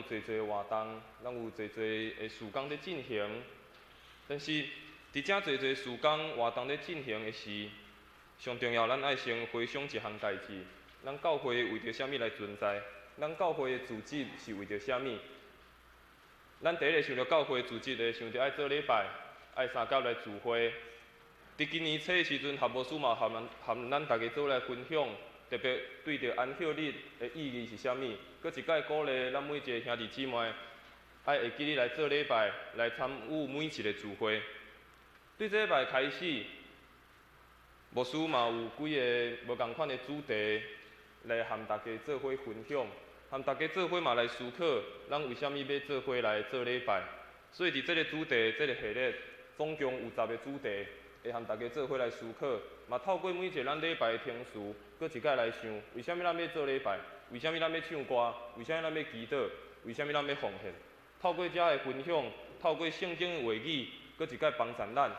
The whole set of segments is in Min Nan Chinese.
有濟濟活動，咱有濟濟的事工佇進行。但是，佇遮濟濟事工活動咧進行的時，上重要，咱愛先回想一項代誌：咱教會為著啥物來存在？咱教會的組織是為著啥物？咱第一个想著教會組織的，想著愛做禮拜，愛相佮來聚會。佇今年初的時陣，何牧師嘛和和咱大家做來分享，特別對著安息日的意義是啥物？閣一擺鼓勵咱每一个兄弟姊妹，愛會記得來做禮拜，來參與每一个聚會。對這禮拜開始，牧師嘛有幾个無仝款的主題來和大家做伙分享，和大家做伙嘛來思考，咱為啥物欲做伙來做禮拜？所以佇這个主題，這个系列總共有十个主題，會和大家做伙來思考，嘛透過每一个咱禮拜的程序，閣一擺來想，為啥物咱欲做禮拜？為啥物咱欲唱歌？為啥物咱欲祈禱？為啥物咱欲奉獻？透過遮的分享，透過聖經的話語，閣一擺幫助咱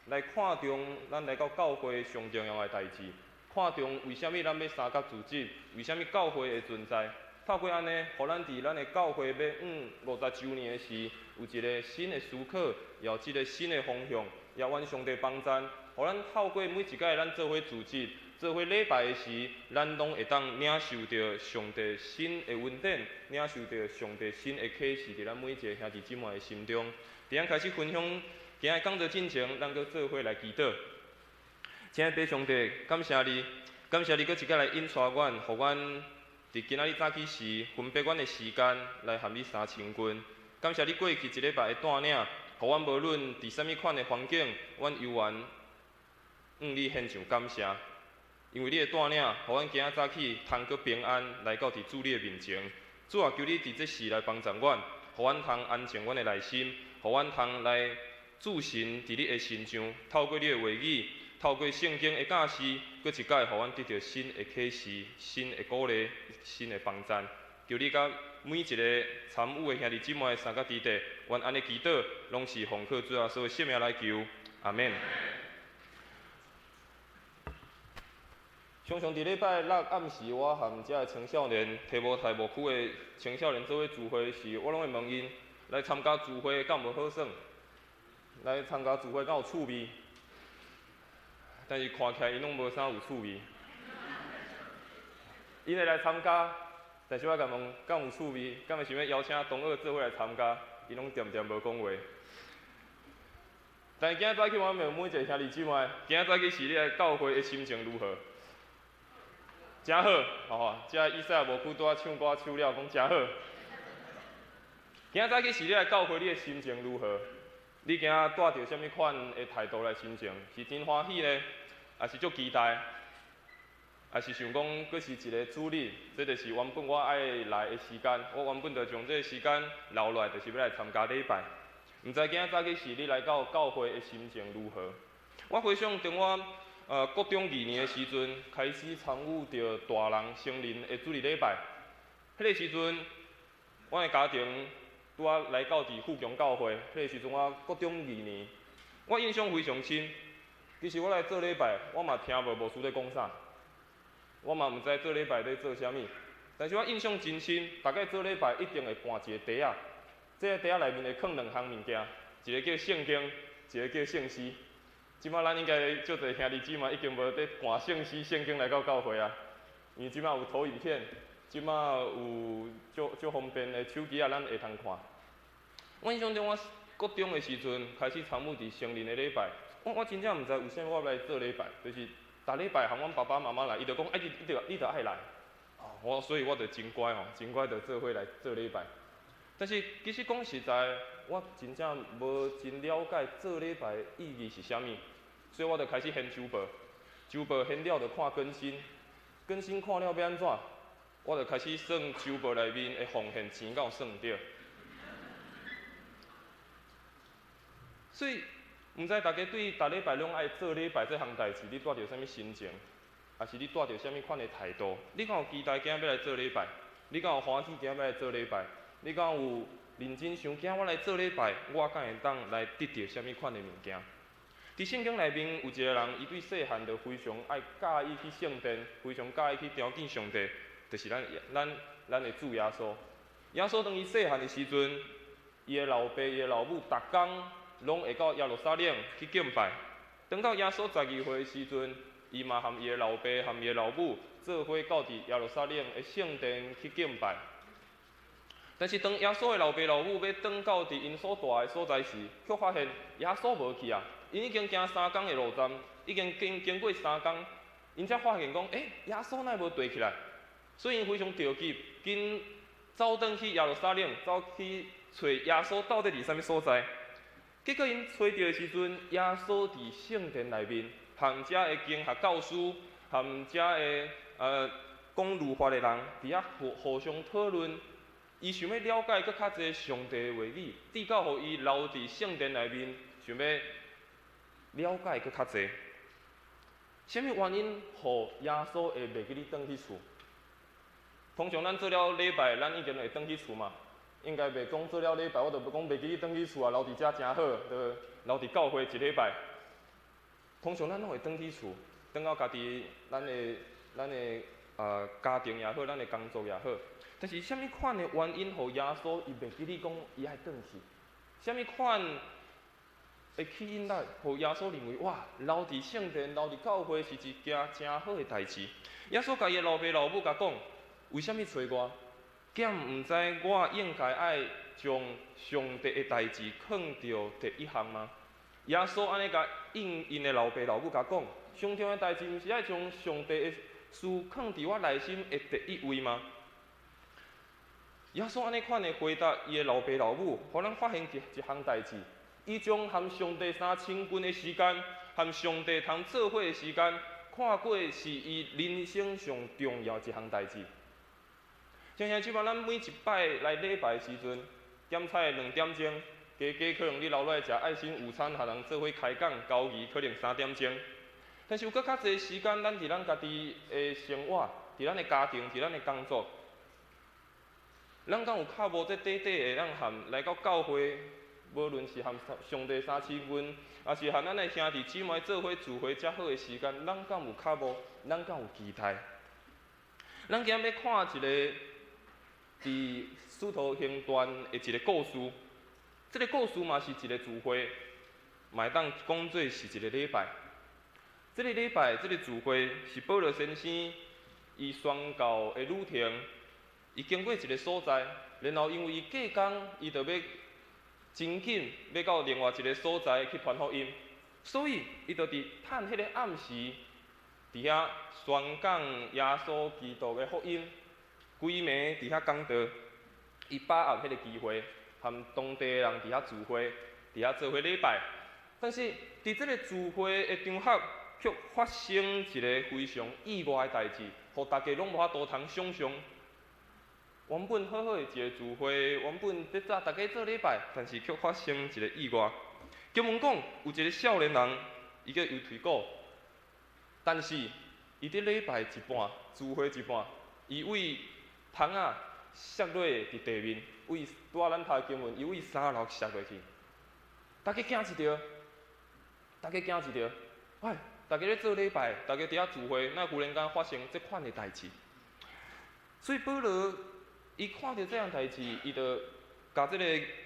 來看重咱來到教會上重要的代誌，看重為啥物咱欲相佮組織，為啥物教會會存在？透過按呢，予咱佇咱的教會欲往50週年的時，有一个新的思考，也有一个新的方向，也願上帝幫贊，予咱透過每一擺咱做伙組織、做伙禮拜的時，咱攏會當領受著上帝新的恩典，領受著上帝新的啟示，佇咱每一个兄弟姊妹的心中。佇咱開始分享今仔講道進前，咱閣做伙來祈禱。親愛的上帝，感謝你，感謝你閣一擺來引帶阮，予阮佇今仔日早起時分別阮的時間來和你相親近。感謝你過去一禮拜的帶領，予阮無論佇啥物款的環境，阮猶原向你獻上感謝。因為你的帶領，予阮今仔早起通閣平安來到佇主你的面前。主啊，求你佇這時來幫助阮，予阮通安靜阮的內心，予阮通來注神佇你的身上，透過你的話語，透過聖經的教示，閣一擺予阮得著新的啟示、新的鼓勵、新的幫贊。求你佮每一个參與的兄弟姊妹相佮佇底，阮按呢祈禱，攏是奉靠主耶穌的聖名來求，阿們。常常佇禮拜六暗時，我和遮的青少年、提摩太牧區的青少年做伙聚會時，我攏會問𪜶來參加聚會敢無好耍？來參加聚會敢有趣味？但是看起來𪜶攏無啥有趣味。𪜶會來參加，但是我共問敢有趣味？敢會想欲邀請同學做伙來參加？𪜶攏恬恬無講話。但是今仔早起我問每一个兄弟姊妹，今仔早起時你來教會的心情如何？誠好，吼！遮以賽亞牧區拄仔唱歌唱了，講誠好。今仔早起時你來教會，你的心情如何？你今仔帶著啥物款的態度來心情？是真歡喜呢，抑是足期待？抑是想講，閣是一个主日，這就是原本我愛來的時間。我原本就將這个時間留落來，就是欲來參加禮拜。毋知今仔早起時你來到教會的心情如何？我回想當我國中二年的時陣，開始參與著大人成人的主日禮拜。彼个時陣，阮的家庭拄仔來到佇富強教會。彼个時陣我國中二年，我印象非常深。其實我來做禮拜，我嘛聽無牧師咧講啥，我嘛毋知做禮拜咧做啥物。但是我印象真深，逐擺做禮拜一定會盤一個袋仔，這個袋仔內面會囥兩項物件，一个叫聖經，一个叫聖詩。這擺咱應該足濟兄弟姊妹已經無佇盤聖詩聖經來到教會啊，因為這擺有投影片，這擺有足足方便的手機啊，咱會通看。我印象中，我國中的時陣開始參與佇成人的禮拜，我真正毋知為啥物我欲來做禮拜，就是逐禮拜和阮爸爸媽媽來，伊就講，哎，你著愛來，我所以我就真乖吼，真乖就做伙來做禮拜。但是其實講實在，我真正無真了解做禮拜的意義是啥物，所以我就開始掀週報，週報掀了就看更新，更新看了欲按怎？我就開始算週報內面的奉獻錢敢有算著。所以，毋知大家對逐禮拜攏愛做禮拜這項代誌，你帶著啥物心情，抑是你帶著啥物款的態度？你敢有期待今仔欲來做禮拜？你敢有歡喜今仔欲來做禮拜？你敢有認真想，今仔我來做禮拜，我敢會當來得著啥物款的物件？佇聖經內面有一个人，伊對細漢就非常愛佮意去聖殿，非常佮意去朝見上帝，就是咱的主耶穌。耶穌當伊細漢的時陣，伊的老爸、伊的老母，逐工攏會到耶路撒冷去敬拜。當到耶穌12歲的時陣，伊嘛和伊的老爸、和伊的老母做伙到佇耶路撒冷的聖殿去敬拜。但是當耶穌的老爸老母欲轉到佇𪜶所蹛的所在時，卻發現耶穌無去啊！𪜶已經行3工的路程，已經經過3工，𪜶才發現講，欸，耶穌哪會無綴起來？所以𪜶非常著急，緊走轉去耶路撒冷，走去揣耶穌到底佇啥物所在。結果𪜶揣著的時陣，耶穌佇聖殿內面，和遮的經學教師，和遮的講律法的人，佇遐互相討論。伊想欲了解閣較濟上帝的話語，直到予伊留佇聖殿內面，想欲了解閣較濟。啥物原因，予耶穌會袂記得轉去厝？通常咱做了禮拜，咱已經會轉去厝嘛。應該袂講做了禮拜，我就講袂記得轉去厝啊，留佇遮誠好，對，留佇教會一禮拜。通常咱攏會轉去厝，轉到家己咱的家庭也好，咱的工作也好。但是啥物款的原因，予耶穌伊袂記得講伊愛轉去？啥物款的吸引力，予耶穌認為哇，留佇聖殿、留佇教會是一件誠好的代誌？耶穌共伊的老爸老母共講：為啥物揣我？敢毋知我應該愛將上帝的代誌囥佇第一項嗎？耶穌按呢共𪜶的老爸老母共講：上重要的代誌，毋是愛將上帝的事囥佇我內心的第一位嗎？耶穌按呢款的回答伊的老爸老母，予咱發現一項代誌。伊將和上帝相親近的時間，和上帝通做伙的時間，看過是伊人生上重要一項代誌。像像這擺咱每一擺來禮拜的時陣，點菜2點鐘，加加可能你留落來食愛心午餐，和人做伙開講交誼，可能3點鐘。但是有閣較濟時間，咱佇咱家己的生活，佇咱的家庭，佇咱的工作，咱敢有較無這短短會當和來到教會，無論是和上帝相親近，抑是和咱的兄弟姊妹做伙聚會遮好的時間，咱敢有較無？咱敢有期待？咱今仔欲看一个佇使徒行傳的一个故事，這个故事嘛是一个聚會，嘛會當講做是一个禮拜。這个禮拜，這个聚會是保羅先生伊宣教的旅程，伊經過一个所在，然後因為伊隔工，伊就欲真緊欲到另外一个所在去傳福音，所以伊就佇趁彼个暗時，佇遐宣講耶穌基督的福音，規暝佇遐講道，伊把握彼个機會，和當地的人佇遐聚會，佇遐做伙禮拜。但是佇這个聚會的場合，卻發生一个非常意外的代誌，予大家攏無法度通想象。原本好好的一个聚會，原本佇遮大家做禮拜，但是卻發生一个意外。經文講，有一个少年人，伊叫猶推古，但是伊佇禮拜一半，聚會一半，伊對窗仔摔落佇地面，對拄仔咱讀的經文，伊對3樓摔落去。大家驚一趒，大家驚一趒，喂，大家咧做禮拜，大家佇遐聚會，哪忽然間發生這款的代誌？所以保羅伊看著這項代誌，伊就共這个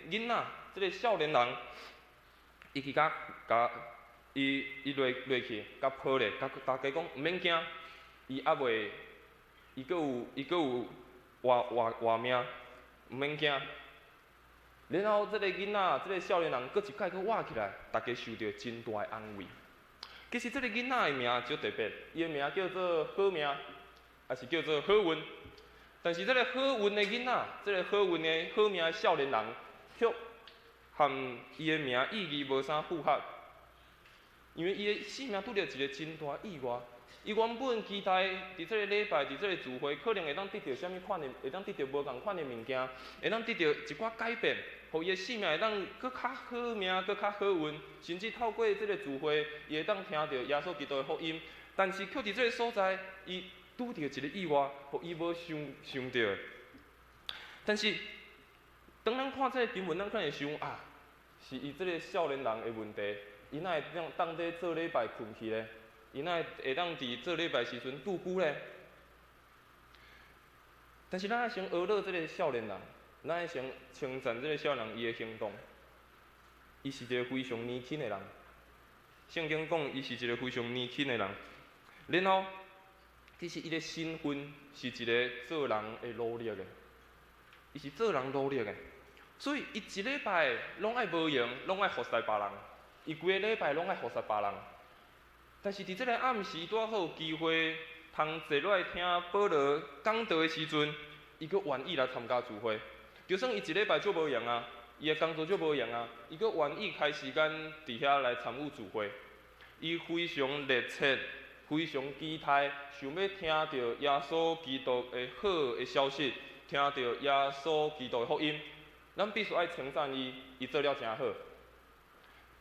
囡仔，這个少年人，伊去共共伊伊落落去，共抱咧，共大家講毋免驚，伊猶未，伊閣有活命，毋免驚。然後這个囡仔，這个少年人，閣一擺閣活起來，大家受著真大的安慰。其實這个囡仔的名足特別，伊的名叫做好命，抑是叫做好運。但是這个好運的囡仔，這个好運的好命的少年人，卻和伊的名意義無啥符合，因為伊的生命拄著一个真大意外。伊原本期待佇這个禮拜，佇這个聚會，可能會當得著啥物款的，會當得著無仝款的物件，會當得著一寡改變，予伊的生命會當閣較好命，閣較好運，甚至透過這个聚會，伊會當聽著耶穌基督的福音。但是，卻佇這个所在，伊拄著一个意外，予伊無想著的。但是，當咱看這个經文，咱可能會想啊，是伊這个少年人的問題，伊哪會當佇做禮拜睏去咧？伊哪會當佇做禮拜時陣拄久咧？但是咱愛先學落這个少年人，咱愛先稱讚這个少年人伊的行動，伊是一个非常年輕的人。聖經講，伊是一个非常年輕的人。然後，其實伊的身份是一个做人會努力的，伊是做人努力的，所以伊一禮拜攏愛無閒，攏愛服侍別人。伊規个禮拜攏愛服侍別人。但是佇這个暗時拄好有機會通坐落來聽保羅講道的時陣，伊閣願意來參加聚會。就算伊一禮拜足無閒啊，伊的工作足無閒啊，伊閣願意開時間佇遐來參與聚會。伊非常熱切，非常期待，想欲聽著耶穌基督的好的消息，聽著耶穌基督的福音。咱必須愛稱讚伊，伊做了誠好。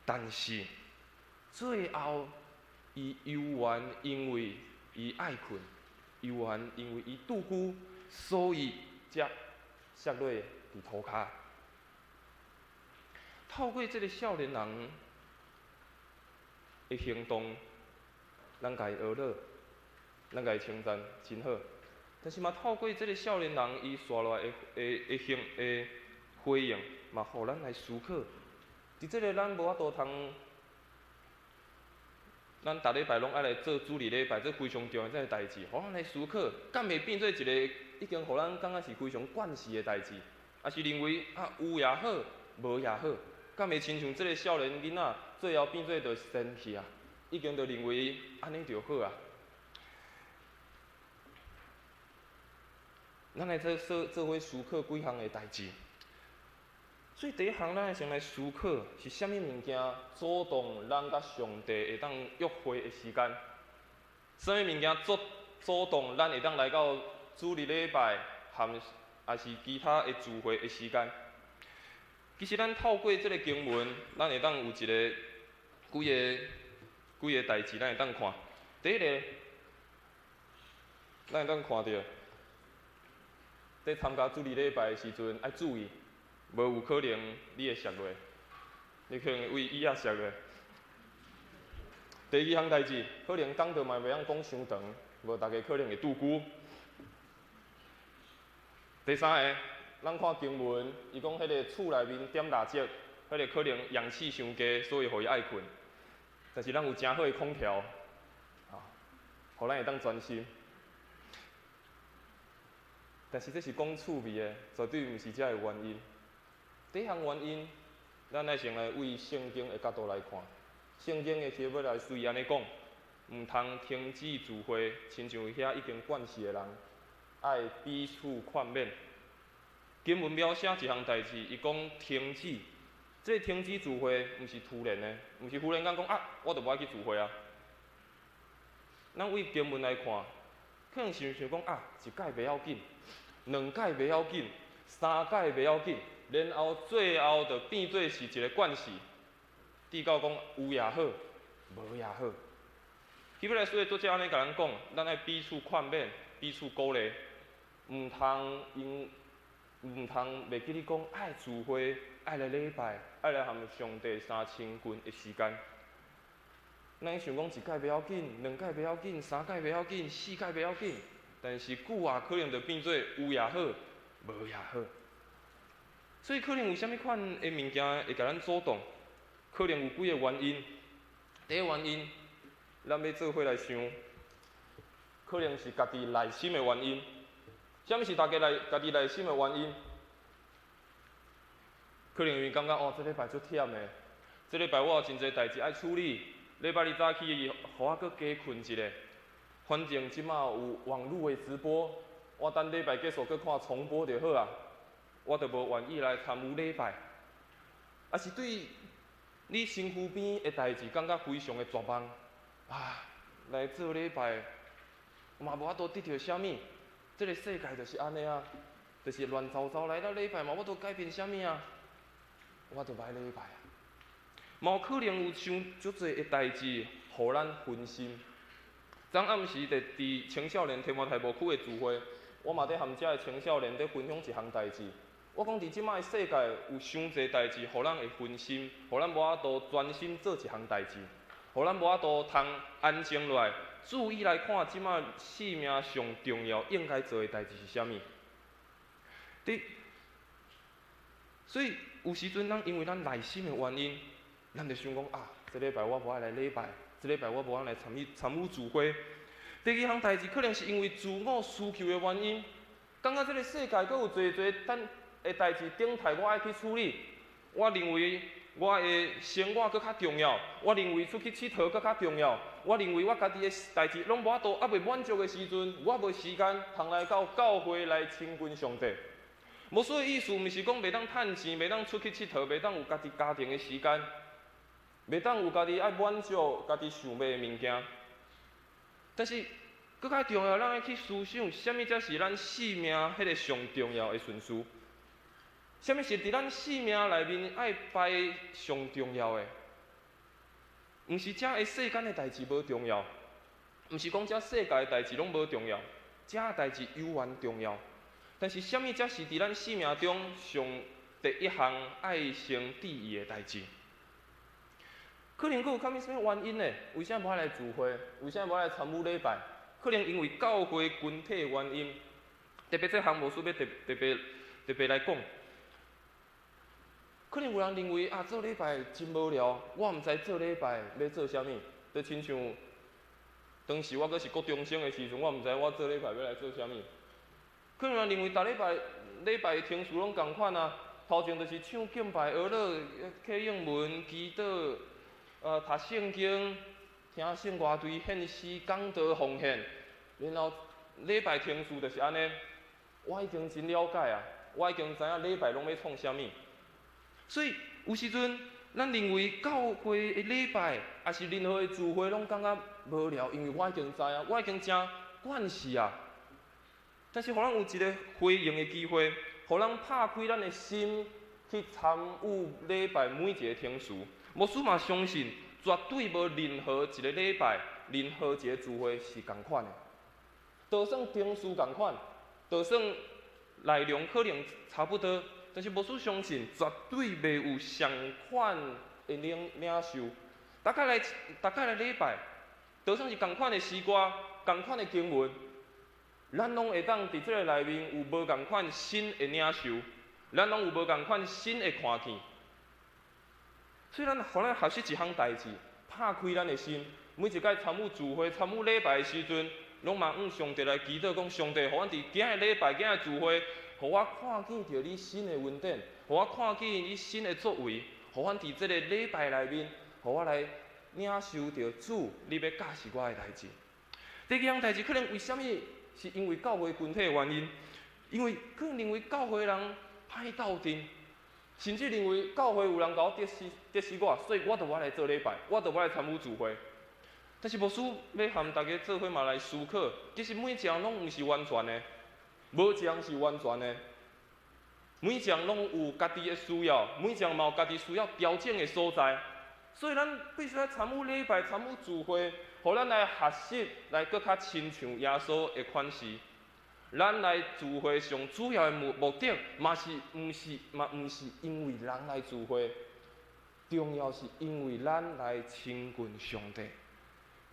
但是最後，伊猶原因為伊愛睏，猶原因為伊拄久，所以才摔落佇塗跤。透過這个少年人的行動，咱共伊學了，咱共伊稱讚真好。但是嘛，透過這个少年人伊紲落來的的的行的回應，嘛，予咱來思考。佇這个咱無法度通，咱逐禮拜攏愛來做主日禮拜，這非常重要這个代誌，予咱來思考，敢會變做一个已經予咱感覺是非常慣勢的代誌，抑是認為啊有也好，無也好，敢會親像這个少年囡仔，最後變做就仙去啊，已經就認為按呢就好啊。咱來做做做伙思考幾項的代誌。所以第一項，咱愛先來思考是啥物物件阻擋咱佮上帝會當約會的時間？啥物物件阻阻擋咱會當來到主日禮拜含抑是其他的聚會的時間？其實咱透過這个經文，咱會當有一個幾个幾个代誌，咱會當看。第一个，咱會當看著，佇參加主日禮拜的時陣愛注意。無有可能你會摔落，你可能為椅仔摔落。第二項代誌，可能講道嘛袂曉講傷長，無逐家可能會拄久。第三个，咱看經文，伊講彼个厝內面點蠟燭，彼个可能氧氣傷低，所以予伊愛睏。但是咱有誠好的空調，啊，予咱會當專心。但是這是講趣味的，絕對毋是這个原因。第一項原因，咱愛先來為聖經的角度來看。聖經的希伯來書伊按呢講，毋通停止聚會，親像遐已經慣勢的人，愛彼此勸勉。經文描寫一項代誌，伊講停止，這個停止聚會毋是突然的，毋是忽然間講啊，我就無愛去聚會啊。咱為經文來看，可能想想講啊，一擺袂要緊，兩擺袂要緊，三擺袂要緊。然後最後就變做是一个慣勢，至到講有也好，無也好。希伯來書的作者按呢共咱講，咱愛彼此勸勉，彼此鼓勵，毋通因毋通袂記得講愛聚會，愛來禮拜，愛來和上帝相親近的時間。咱想講一擺袂要緊，兩擺袂要緊，三擺袂要緊，四擺袂要緊，但是久啊，可能就變做有也好，無也好。所以可能有啥物款的物件會共咱阻擋？可能有幾个原因。第一个原因，咱欲做伙來想，可能是家己內心的原因。啥物是大家內家己內心的原因？可能因為感覺哦，這禮拜足忝的，這禮拜我有真濟代誌愛處理。禮拜日早起，予我閣加睏一下。反正這馬有網路的直播，我等禮拜結束閣看重播就好啊。我就無願意來參與禮拜，抑是對你身軀邊的代誌感覺非常的絕望啊！來做禮拜嘛無法度得著啥物，這个世界就是按呢啊，就是亂糟糟來到禮拜嘛無法度改變啥物啊，我就䆀禮拜啊。嘛有可能有傷足濟的代誌，予咱分心。昨暗時佇佇青少年提摩太牧區的聚會，我嘛佇和遮的青少年佇分享一項代誌。我講佇這擺的世界有傷濟代誌，予咱會分心，予咱無法度專心做一項代誌，予咱無法度通安靜落來，注意來看這擺生命上重要應該做的代誌是啥物。佇所以有時陣咱因為咱內心的原因，咱就想講啊，這禮拜我無愛來禮拜，這禮拜我無愛來參與聚會。第二項代誌可能是因為自我需求的原因，感覺這個世界閣有濟濟等的代誌等待我愛去處理。我認為我的生活閣較重要，我認為出去𨑨迌閣較重要，我認為我家己的代誌攏無法度，猶未滿足的時陣，我無時間通來到教會來親近上帝。牧師的意思，毋是講袂當趁錢，袂當出去𨑨迌，袂當有家己家庭的時間，袂當有家己愛滿足家己想欲的物件。但是，閣較重要，咱愛去思想，啥物才是咱生命彼个上重要的順序？啥物是佇咱生命內面愛排上重要的？毋是遮个世間的代誌無重要，毋是講遮世界的代誌攏無重要，遮的代誌猶原重要。但是，啥物才是佇咱生命中上第一項愛先注意的代誌？可能閣有啥物啥物原因呢？為啥無愛來聚會？為啥無愛來參與禮拜？可能因為教會群體的原因。特別這項牧師欲特特別特別來講。可能有人認為啊，做禮拜真無聊，我毋知做禮拜欲做啥物。就親像當時我閣是國中生的時陣，我毋知我做禮拜欲來做啥物。可能有人認為逐禮拜禮拜的程序攏仝款啊，頭前就是唱敬拜、哀樂、啟應文、祈禱。讀聖經、聽聖樂隊獻詩、講道、奉獻，然後禮拜程序就是按呢。我已經真了解啊，我已經知影禮拜攏欲創啥物。所以有時陣，咱認為教會的禮拜，抑是任何的聚會，攏感覺無聊，因為我已經知影，我已經誠慣勢啊。但是，予咱有一个回應的機會，予咱拍開咱的心去參與禮拜每一个程序。牧師嘛相信，絕對無任何一个禮拜、任何一个聚會是仝款的。就算程序仝款，就算內容可能差不多，但是牧師相信，絕對袂有相款的領受。逐擺來禮拜，就算是仝款的詩歌、仝款的經文，咱攏會當佇這个內面有無仝款新的領受，咱攏有無仝款新的看見。所以咱，予咱學習一項代誌，拍開咱的心，每一擺參與聚會、參與禮拜的時陣，攏嘛向上帝來祈禱，講上帝，予阮佇今仔禮拜、今仔聚會，予我看見著你新的恩典，予我看見你新的作為，予阮佇這个禮拜內面，予我來領受著主你欲教示我的代誌。第二項代誌可能為啥物？是因為教會群體的原因，因為可能認為教會人歹鬥陣。甚至認為教會有人共我敵視敵視我，所以我就無愛來做禮拜，我就無愛來參與聚會。但是牧師欲和大家做伙嘛來思考，其實每一項攏毋是完全的，無一項是完全的。每一項攏有家己的需要，每一項嘛有家己需要調整的所在。所以咱必須愛參與禮拜、參與聚會，予咱來學習，來閣較親像耶穌的款式。咱來聚會上主要的目的，嘛是毋是嘛毋是因為人來聚會，重要是因為咱來親近上帝，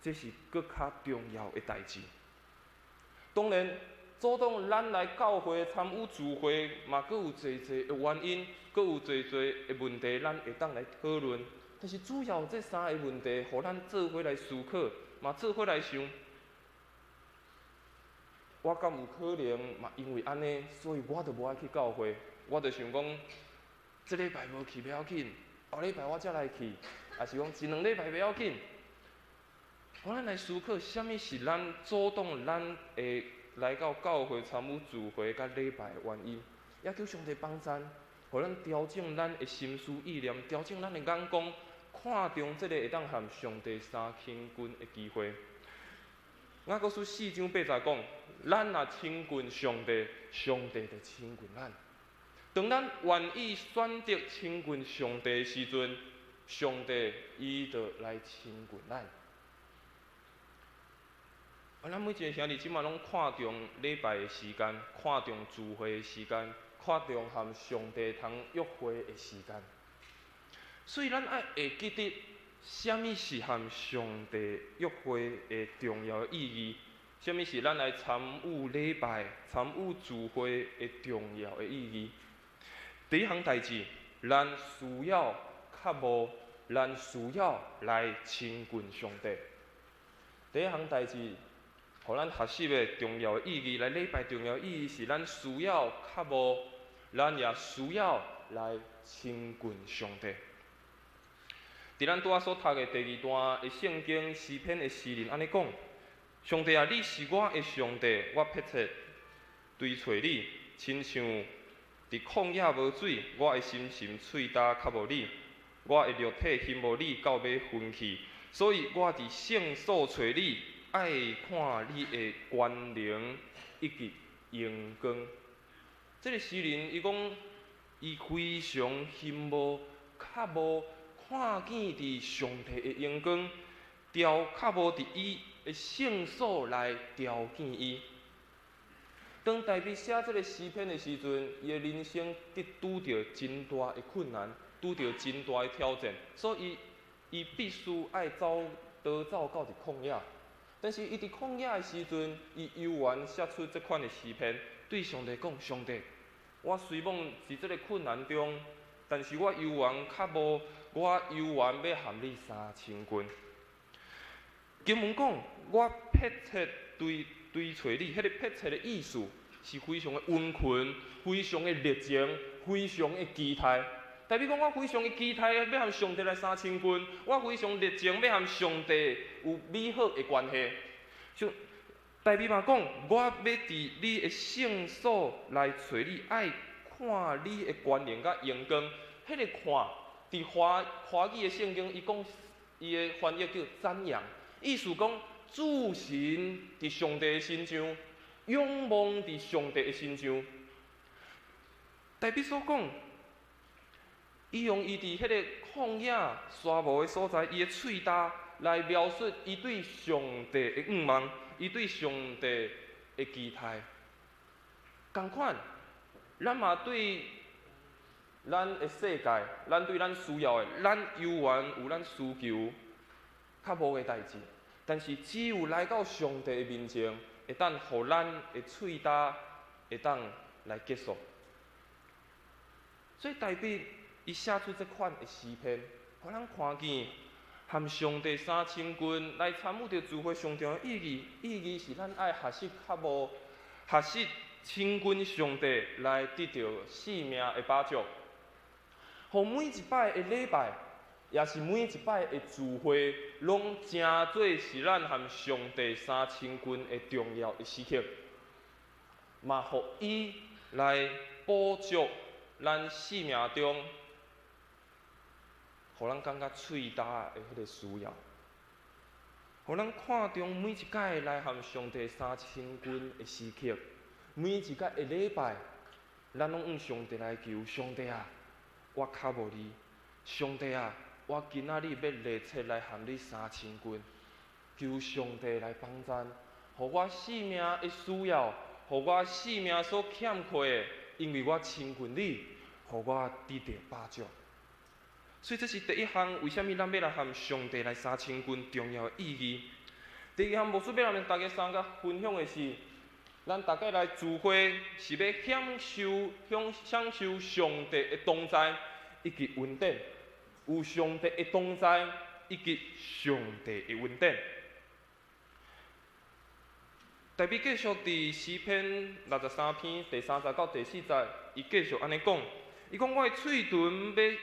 這是閣較重要的代誌。當然，阻擋咱來教會參與聚會，嘛閣有濟濟的原因，閣有濟濟的問題，咱會當來討論。但是主要這三个問題，予咱做伙來思考，嘛做伙來想。我敢有可能嘛？因為按呢，所以我就無愛去教會。我就想講，這禮拜無去袂要緊，後禮拜我才來去，抑是講一兩禮拜袂要緊。予咱來思考，啥物是咱阻擋咱會來到教會參與聚會佮禮拜的原因？也求上帝幫贊，予咱調整咱的心思意念，調整咱的眼光，看重這个會當和上帝相親近的機會。雅各書四章八節講：咱若親近上帝，上帝就親近咱。當咱願意選擇親近上帝的時陣，上帝伊就來親近咱。啊，咱每一个兄弟這馬攏看重禮拜的時間，看重聚會的時間，看重和上帝通約會的時間。所以咱愛會記得，啥物是和上帝約會的重要意義？啥物是咱來參與禮拜、參與聚會的重要的意義？第一項代誌，咱需要渴慕，咱需要來親近上帝。第一項代誌，予咱學習的重要意義，來禮拜重要意義是咱需要渴慕，咱也需要來親近上帝。佇咱拄仔所讀的第二段的聖經詩篇的詩人按呢講：上帝啊，你是我的上帝，我迫切追揣你，親像佇曠野無水，我的心神喙焦渴慕你，我的肉體欣慕你到欲昏去，所以我佇聖所揣你，愛看你的權能以及榮光。這个詩人伊講，伊非常欣慕、渴慕看見佇上帝的榮光，朝渴慕佇伊的聖所來朝見伊。當大衛寫這个詩篇的時陣，伊的人生得拄著真大的困難，拄著真大的挑戰，所以伊必須愛走逃走到佇曠野。但是伊佇曠野的時陣，伊猶原寫出這款的詩篇，對上帝講：上帝，我雖罔佇這个困難中，但是我猶原渴慕，我猶原欲和你相親近。經文講，我迫切追追揣你，彼个迫切的意思是非常的殷勤，非常的熱情，非常的期待。代表講，我非常的期待欲和上帝來相親近，我非常熱情欲和上帝有美好的關係。就代表嘛講，我欲佇你的聖所來揣你，愛看你的權能佮榮光。彼个看，佇華華語的聖經，伊講伊的翻譯叫瞻仰，意思講注神佇上帝的身上，仰望佇上帝的身上。代表所講，伊用伊佇彼個曠野沙漠的所在，伊的喙焦來描述伊對上帝的向望，伊對上帝的期待。仝款，咱嘛對咱的世界，咱對咱需要的，咱猶原有咱需求較無的代誌。但是只有來到上帝的面前，會當予咱的喙焦會當來結束。所以大衛伊寫出這款的詩篇，予咱看見和上帝相親近來參與著聚會上重要意義。意義是咱愛學習渴慕，學習親近上帝來得著生命的飽足。予每一擺的禮拜，也是每一擺的聚會，攏成做是咱和上帝相親近的重要的時刻，嘛予伊來補足咱生命中，予咱感覺喙焦的彼个需要，予咱看重每一擺來和上帝相親近的時刻，每一擺的禮拜，咱攏向上帝來求，上帝啊，我渴慕你，上帝啊，我今仔日欲熱切來和你相親近，求上帝來幫贊，予我生命的需要，予我生命所欠缺的，因為我親近你，予我得著飽足。所以這是第一項，為啥物咱欲來和上帝來相親近重要的意義。第二項，牧師欲來逐家相佮分享的是，咱逐家來聚會是欲享受、享享受上帝的同在以及恩典，有上帝的同在以及上帝的恩典。大衛繼續佇詩篇63篇第30到第4節，伊繼續按呢講，伊講我的喙唇欲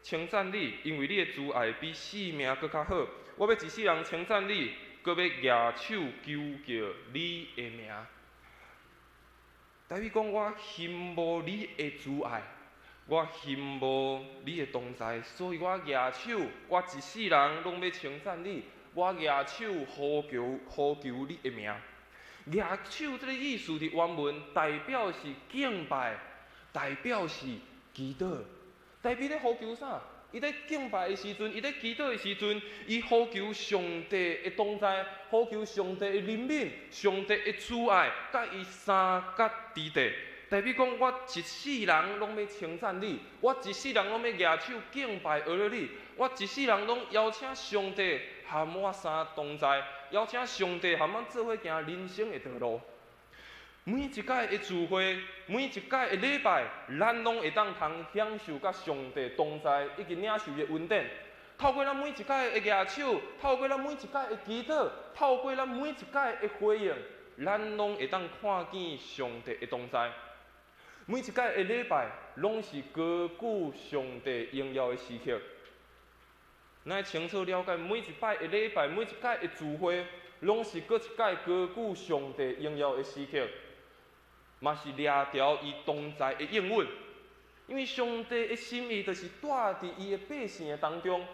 稱讚你，因為你的慈愛比性命閣較好。我欲一世人稱讚你，閣欲舉手求叫你的名。大衛講我欣慕你的慈愛，我欣慕你的同在，所以我舉手，我一世人攏欲稱讚你。我舉手呼求呼求你的名。舉手這个意思佇原文代表是敬拜，代表是祈禱。大衛咧呼求啥？伊咧敬拜的時陣，伊咧祈禱的時陣，伊呼求上帝的同在，呼求上帝的憐憫，上帝的慈愛，佮伊相佮佇地。大衛講：我一世人攏欲稱讚你，我一世人攏欲舉手敬拜阿羅你，我一世人攏邀請上帝和我相同在，邀請上帝和阮做伙行人生的道路。每一擺的聚會，每一擺的禮拜，咱攏會當通享受佮上帝同在，以及領受伊的恩典。透過咱每一擺的舉手，透過咱每一擺的祈禱，透過咱每一擺的回應，咱攏會當看見上帝的同在。每一擺的禮拜，攏是高舉上帝榮耀的時刻。咱愛清楚了解，每一擺的禮拜，每一擺的聚會，攏是閣一擺高舉上帝榮耀的時刻，嘛是掠著伊同在的應允。因為上帝的心意，就是住佇伊的百姓的當中，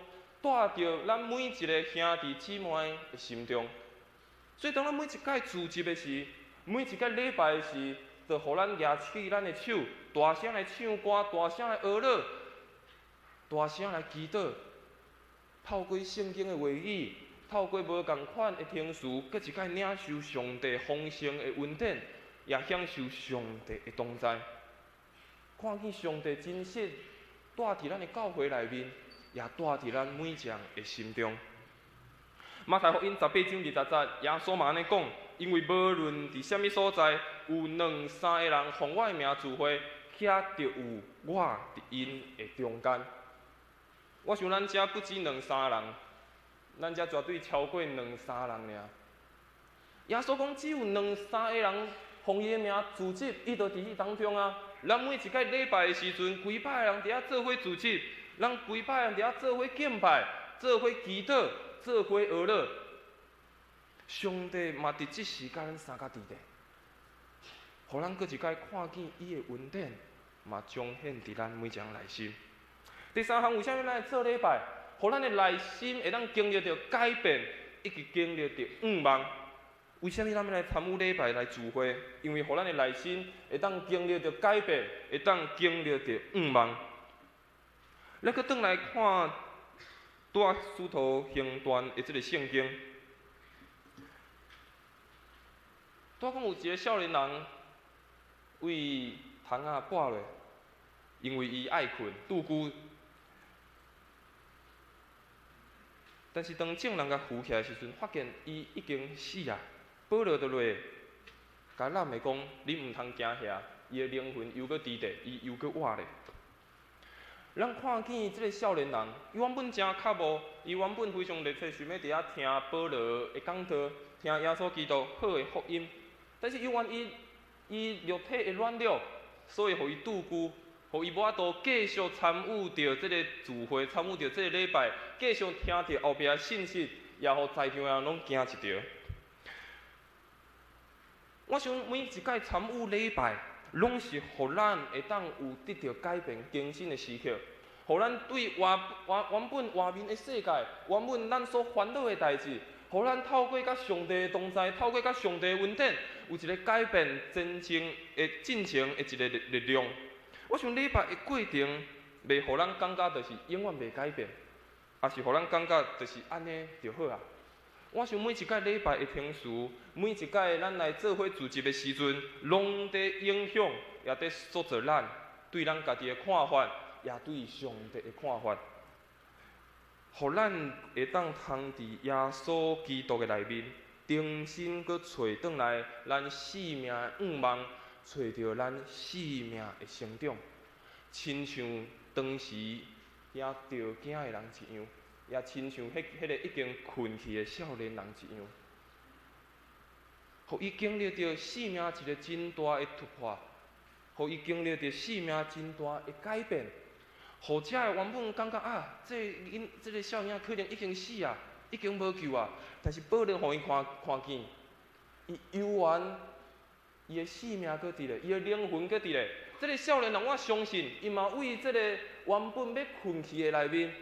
住佇咱每一个兄弟姊妹的心中。所以，當咱每一擺聚集的時，每一擺禮拜的時，就予咱舉起咱的手，大聲來唱歌，大聲來哀樂，大聲來祈禱。透過聖經的話語，透過無仝款的程序，閣一擺領受上帝豐盛的恩典，也享受上帝的同在。看見上帝真實住佇咱的教會內面，也住佇咱每一個人的心中。馬太福音18章20節，耶穌嘛按呢講：因為無論佇啥物所在，有兩三个人奉我的名聚會，遐就有我佇𪜶的中間。我想咱遮不止兩三人，咱遮絕對超過兩三人爾。耶穌講，只有兩三個人奉伊的名聚集，伊就佇彼當中啊。咱每一擺禮拜的時陣，規百个人佇遐做伙聚集，咱規百人佇遐做伙敬拜、做伙祈禱、做伙哀樂。上帝嘛佇這時佮咱相佮佇咧，予咱閣一擺看見伊的恩典，嘛彰顯佇咱每一个人內心。第三項，為啥物咱愛做禮拜？予咱的內心會當經歷著改變，以及經歷著向望。為啥物咱欲來參與禮拜來聚會？因為予咱的內心會當經歷著改變，會當經歷著向望。咱閣轉來看拄仔使徒行傳的這个聖經，拄仔講有一个少年人為窗仔跋落，因為伊愛睏，拄久。但是當眾人共扶起來的時陣，發現伊已經死啊！保羅就落，共攬的講：你毋通驚嚇，伊的靈魂猶閣佇咧，伊猶閣活咧。咱看見這个少年人，伊原本誠渴慕，伊原本非常熱切想欲佇遐聽保羅的講道，聽耶穌基督好的福音。但是猶原伊肉體的軟弱，所以予伊拄久。予伊無法度繼續參與著這个聚會，參與著這个禮拜，繼續聽著後壁的信息，也予在場的人攏驚一著。我想每一擺參與禮拜，攏是予咱會當有得著改變更新的時刻，予咱對外外原本外面的世界，原本咱所煩惱的代誌，予咱透過佮上帝的同在，透過佮上帝的恩典，有一个改變前進的進程的一个力量。我想禮拜的過程，袂予咱感覺就是永遠袂改變，抑是予咱感覺就是按呢就好啊。我想每一擺禮拜的程序，每一擺咱來做伙聚集的時陣，攏佇影響，也佇塑造咱對咱家己的看法，也對上帝的看法，予咱會當通佇耶穌基督的內面，重新閣揣轉來咱生命的向望。揣著咱生命的成長，親像當時遐著驚的人一樣，也親像彼个已經睏去的少年人一樣，予伊經歷著生命一个真大的突破，予伊經歷著生命真大的改變，予遮的原本感覺啊，這個這个少年可能已經死啊，已經無救啊，但是保羅予伊看看見，伊猶原。伊的生命閣佇咧，伊的靈魂閣佇咧。這个少年人，我相信，伊嘛為這个原本欲睏去的內面，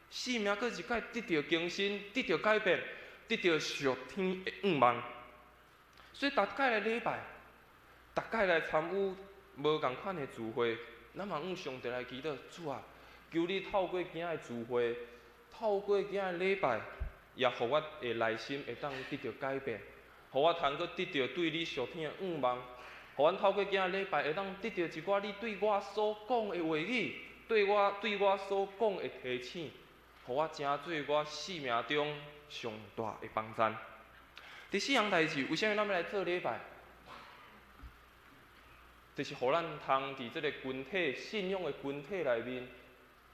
生命閣一擺得著更新，得著改變，得著屬天的向望。所以，逐擺來禮拜，逐擺來參與無仝款的聚會，咱嘛向上帝來祈禱，主啊，求你透過今仔的聚會，透過今仔的禮拜，也予我的內心會當得著改變。予我通閣得著對你屬天的向望，予阮透過今仔禮拜會當得著一寡你對我所講的話語，對我所講的提醒，予我成做我生命中上大的幫贊。第四項代誌，為啥物咱欲來做禮拜？就是予咱通佇這个群體信仰的群體內面，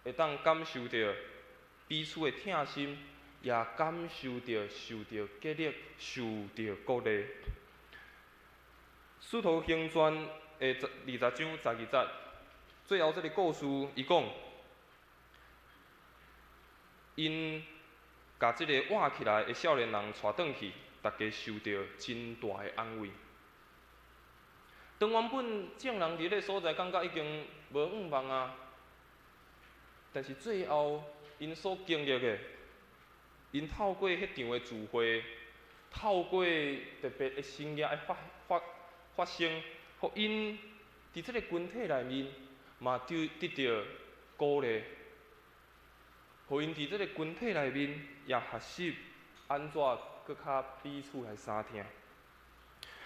會當感受著彼此的疼心，也感受著受著激勵、受著鼓勵。使徒行傳的20章12節，最後這个故事，伊講，𪜶共這个活起來的少年人帶轉去，逐家受著真大的安慰。當原本眾人佇彼个所在感覺已經無向望啊，但是最後𪜶所經歷的，𪜶透過彼場的聚會，透過特別的神蹟的發生，予𪜶佇這个群體內面嘛得著鼓勵，予𪜶佇這个群體內面也學習按怎閣較彼此來相疼。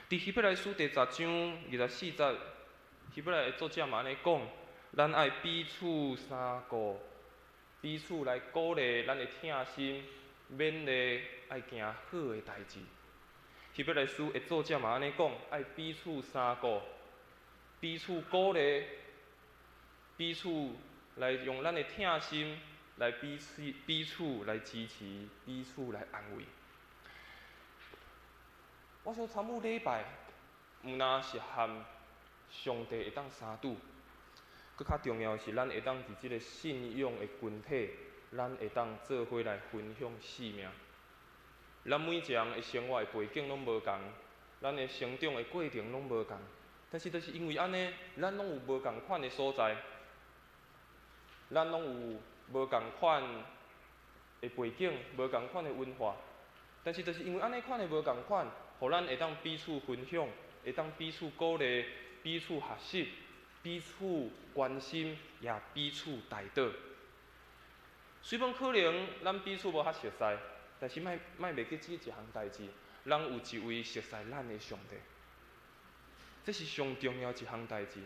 佇希伯來書第10章24節，希伯來的作者嘛按呢講：咱愛彼此相顧，彼此來鼓勵咱的疼心，勉勵愛行好的代誌。希伯來書的作者嘛按呢講：愛彼此相顧，彼此鼓勵，彼此來用咱的疼心來彼此彼此來支持，彼此來安慰。我想參與禮拜，毋但是和上帝會當相拄，閣較重要是，咱會當佇這个信仰的群體，咱會當做伙來分享生命。咱每一个人的生活的背景攏無仝，咱的成長的過程攏無仝，但是就是因為按呢，咱攏有無仝款的所在，咱攏有無仝款的背景，無仝款的文化，但是就是因為按呢款的無仝款，予咱會當彼此分享，會當彼此鼓勵，彼此學習，彼此關心，也彼此代禱。雖然可能咱彼此無較熟似，但是莫莫袂記這一項代誌，咱有一位熟似咱的上帝，這是上重要一項代誌。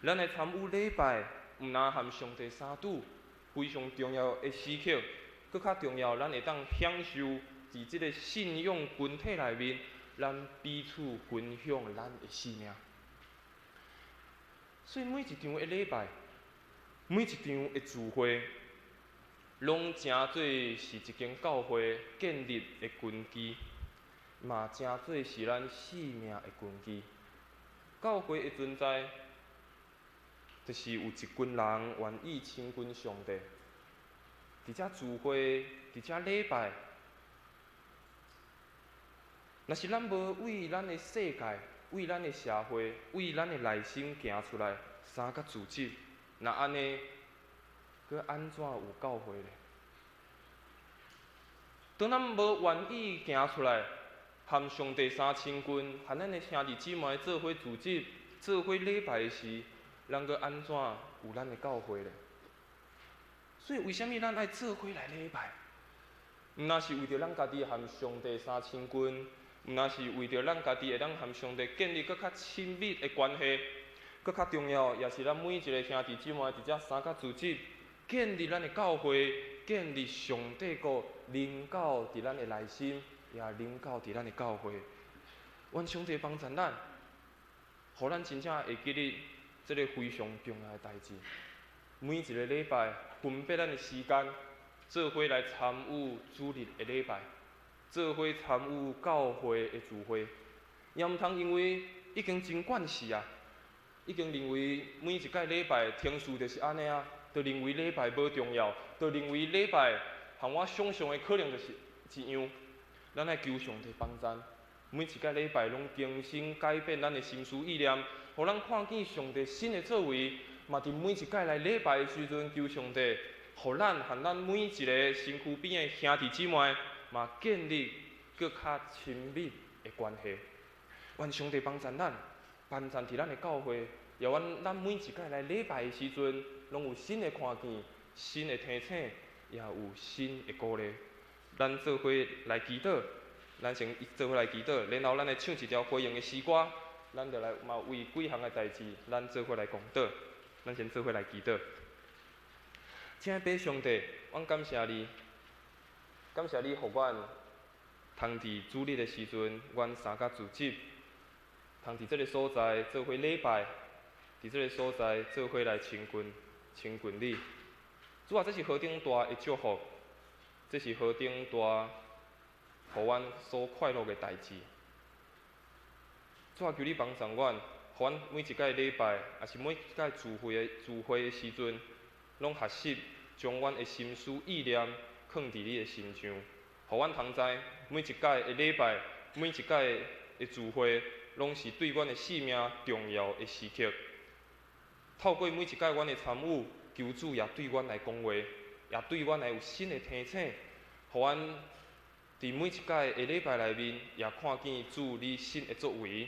咱來參與禮拜，毋但和上帝相拄，非常重要的時刻，閣較重要，咱會當享受佇這个信仰群體內面，咱彼此分享咱的生命。所以每一場的禮拜，每一場的聚會，攏誠做是一間教會建立的根基，嘛誠做是咱生命的根基。教會的存在，就是有一群人願意親近上帝，佇遮聚會，佇遮禮拜。若是咱無為咱的世界、為咱的社會、為咱的內心行出來，三個組織，若按呢，閣按怎有教會咧？當咱無願意行出來，和上帝相親近，和咱的兄弟姊妹做伙組織、做伙禮拜時，咱閣按怎有咱的教會咧？所以，為啥物咱愛做伙來禮拜？毋但是為著咱家己和上帝相親近，毋但是為著咱家己會當和上帝建立閣較親密的關係，閣較重要，也是咱每一个兄弟姊妹佇遮三個組織，建立咱的教會，建立上帝國，臨到佇咱的內心，也臨到佇咱的教會。願上帝幫助咱，予咱真正會記得這个非常重要的代誌。每一个禮拜分別咱的時間，做伙來參與主日的禮拜，做伙參與教會的聚會，也毋通因為已經真慣勢啊，已經認為每一屆禮拜程序就是按呢啊，就認為禮拜無重要，就認為禮拜和我想像的可能就是一樣。咱愛求上帝幫贊，每一屆禮拜攏更新改變咱的心思意念，予咱看見上帝新的作為。嘛，佇每一屆來禮拜的時陣，求上帝，予咱和咱每一个身軀邊的兄弟姊妹，嘛建立閣較親密的關係。願上帝幫贊咱，幫贊佇咱的教會，也願咱每一屆來禮拜的時陣，攏有新的看見、新的提醒，也有新的鼓勵。咱做伙來祈禱，咱先做伙來祈禱，然後咱來唱一條回應的詩歌，咱就來嘛為幾項的代誌，咱做伙來公禱。咱先做伙來祈禱。親愛的上帝，阮感謝你，感謝你，予阮通佇主日的時陣，阮三個組織，通佇這个所在做伙禮拜，佇這个所在做伙來親近、親近你。主啊，這是何等大的祝福，這是何等大，予阮所快樂的代誌。主啊，求你幫助阮，予阮每一擺禮拜，抑是每一擺聚會的時陣，攏學習將阮的心思意念囥佇你的身上，予阮通知每一擺的禮拜，每一擺的聚會，攏是對阮的生命重要的時刻。透過每一擺阮的參與，求主也對阮來講話，也對阮來有新的提醒，予阮佇每一擺的禮拜內面，也看見主你新的作為，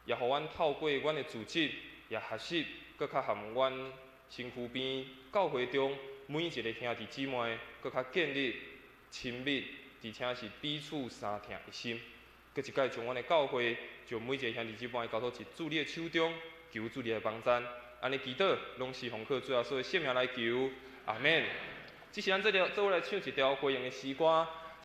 也予阮透過阮的組織，也學習閣較和阮身軀邊教會中每一个兄弟姊妹，閣較建立親密，而且是彼此相疼的心。閣一擺將阮的教會，將每一个兄弟姊妹交託佇主你的手中，求主你來幫贊。按呢祈禱，攏是奉靠主耶穌的聖名來求，阿們。這時咱做伙來唱一條回應的詩歌。